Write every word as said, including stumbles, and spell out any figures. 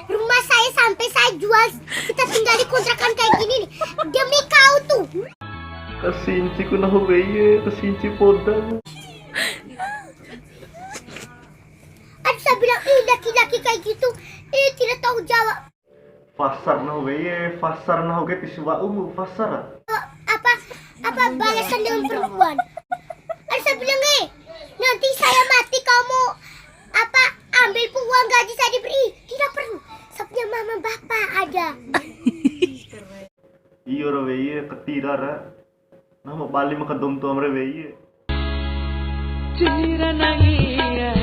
Rumah saya sampai saya jual, kita tinggal di kontrakan kayak gini nih. Demi kau tuh. Kasinci ku nahu wei e, kasinci poda. Aduh, saya bilang, ih, laki-laki kayak gitu, ih, tidak tahu jawab. Fasar nahu wei e, fasar nahu ke tisu wa'umu, fasar. Apa, apa balasan dengan perempuan? Aduh, saya bilang, eh, nanti saya mati kamu apa ambil pun uang gaji saya diberi? Tidak perlu. Saya punya mama bapak ada. Iyo ra wei e, katira ra. Nah, ma bali ma kadou ma tua ma re wei e. Cira nangi ya,